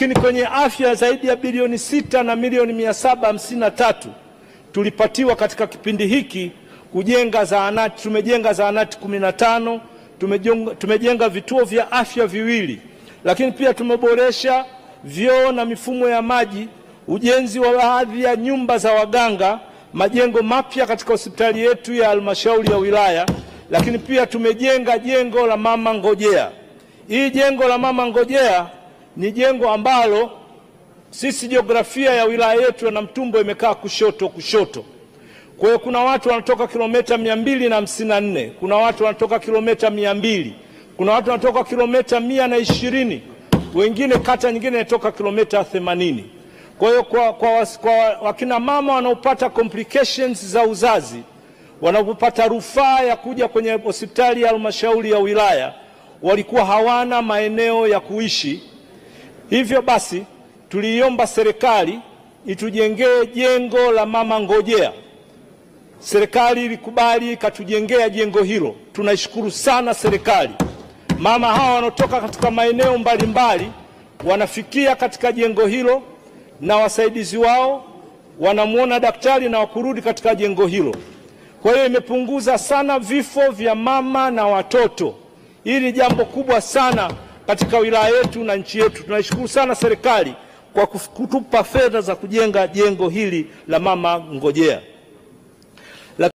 Lakini kwenye afya zaidi ya bilioni 6 na milioni 753 tulipatiwa katika kipindi hiki kujenga zahanati. Tumejenga zahanati 15, tumejenga vituo vya afya 2, lakini pia tumeboresha vyoo na mifumo ya maji, ujenzi wa baadhi ya nyumba za waganga, majengo mapya katika hospitali yetu ya halmashauri ya wilaya, lakini pia tumejenga jengo la mama ngojea. Hii jengo la mama ngojea ni jengo ambalo sisi jiografia ya wilaya yetu ya Namtumbo imekaa kushoto kushoto. Kwa hiyo kuna watu wanatoka kilomita 254, kuna watu wanatoka kilomita 200, kuna watu wanatoka kilomita 120, wengine kata nyingine inatoka kilomita 80. Kwa hiyo kwa wakina mama wanaopata complications za uzazi, wanapopata rufaa ya kuja kwenye hospitali ya halmashauri ya wilaya, walikuwa hawana maeneo ya kuishi. Hivyo basi tuliiomba serikali itujengee jengo la mama ngojea. Serikali ilikubali ikatujengea jengo hilo. Tunaishukuru sana serikali. Mama hawa wanaotoka katika maeneo mbalimbali wanafikia katika jengo hilo na wasaidizi wao wanamuona daktari na wakurudi katika jengo hilo. Kwa hiyo imepunguza sana vifo vya mama na watoto. Hili jambo kubwa sana katika wilaya yetu na nchi yetu. Tunaishukuru sana serikali kwa kutupa fedha za kujenga jengo hili la mama ngojea.